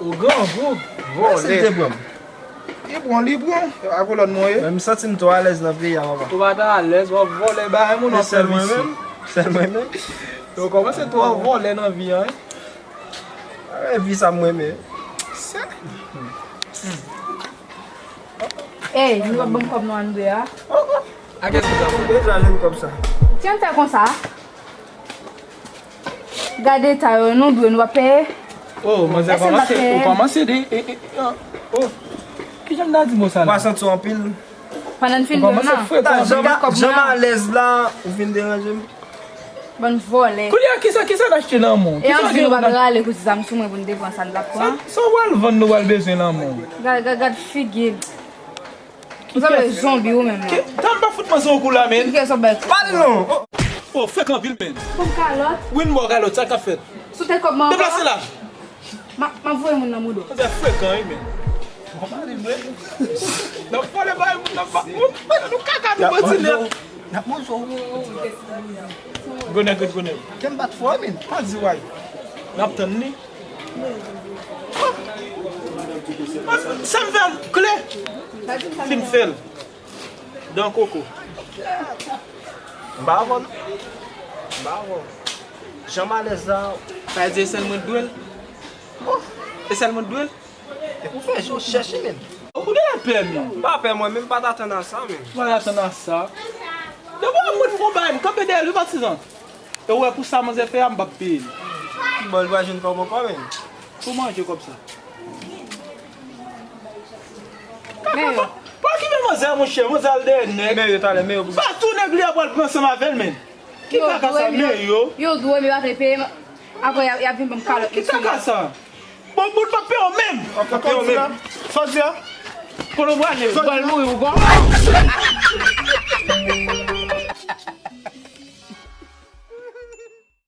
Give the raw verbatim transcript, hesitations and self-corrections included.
Ou grangou. Vòlè. Li bon, li bon. A kolòn mwen ye. Men m santi m twò alèz nan peyi a, papa. Ou pa ta alèz, w ap vòlè bagay moun, w ap fè visi. Sèl mwen menm. Ou kòmanse twò vòlè nan vi a, wi. Bagay vi sa m renmen. Ey, nou ap ban m kòb nou an dwe a. A kiyès ki sa? Ou deja jwenn kòb sa. Ti an fè konsa. Gade eta yo, nou dwe, nou pa peye. Oh, manzè kòmanse, ou kòmanse de, e, e, e, oh. Kijan m ta di mo sa la? Ou pa santi w anpil? Pandan n fin dwe nan. Jan m alèz la, ou vin deranje m. Bann vòlè. Kounye a, kisa, kisa n achte nan men w? E anvi nou pa rale kout zam sou mwen pou n te pran sa n t ap pran. Sa, sa w pral vann nou pral bezwen nan men w? Gad, gad, gad figi l. Ou sanble zonbi ou menm la. Tann pa fout manzè yon kou la, men. Pale non. Oh, fèk anpil, men. Ban m kalòt. Wi, m ba w kalòt, sa k ap fèt? Sou tèt kòb mwen ankò? Deplase la. M ap, m ap voye moun nan moudo. Manzè frekan, wi, men. Bon, pale vre. N ap vòlè bay moun nan ba, moun, nou kaka, nou bandi nèt. N ap manje w. Gwo nèg ret gwo nèg. Kè m bat fò, men. Pa di way. N ap tann li. Sa m fè l kle. Fin fè l. Dan koko. M pa avè w non. M pa avè w. Jan m alèz la. Sa vle di e sèl mwen k dwe l? Oh, e sèl mwen k dwe l? Epi w fè je w chèch li menm. Ou gen lapè, men. M pa pè mwen menm, m pa t atann a sa, men. M pa t atann a sa. Depi w ap mwen fè yon bagay, m kanpe dèyè l, wi, patizan. E w wè pou sa manzè fè a, m p ap peye l. Bon, li pa jwenn kòb ankò, men. Pou manje kòb sa. Men yo. Pa okipe manzè a, monchè, manzè al dèyè nèg. Men yo talè, men yo pou sa. Pa tou nèg li a pral pran ansanm avè l, men. Ki kaka sa, men yo? Yo dwe, men yo pa vle peye m. Apre, y a, y a vin ban m kalòt. Ki kaka sa? Bon, moun pa peye w menm. Sa w di a? Kote w prale? Ou pral mouri, ou pral.